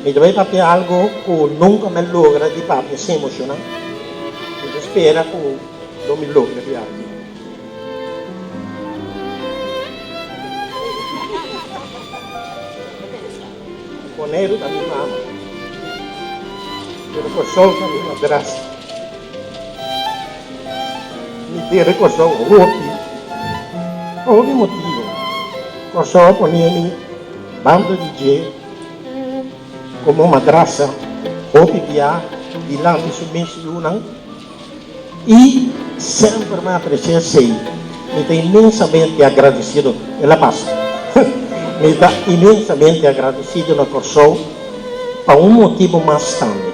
Mi ta bai papia algo ku nunka mi a logra di papia sin emoshoná. Mi ta spera ku lo mi logra di aki. Boneiru ta mi mama, pero Kòrsou ta mi madrastra. Mi debe Kòrsou hopi, pa hopi motibu. Kòrsou a pone mi banda di dje komo madrastra hopi bia dilanti su mes yunan. I semper mi a aprecia esey. Mi ta inmensamente agradecido. El a pasa. Mi ta inmensamente agradecido na Corsou pa un motibo mas tambe.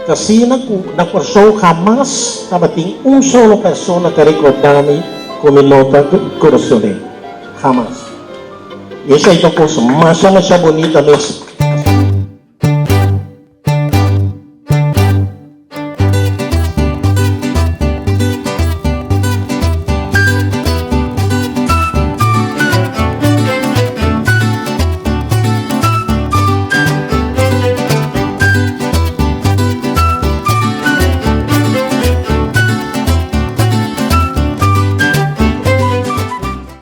Ta asina cu na Corsou hamas tabatin un solo persona ta recorda mi cu mi no ta Corsonee. Hamas. I esey ta un cos masha masha bonita mes.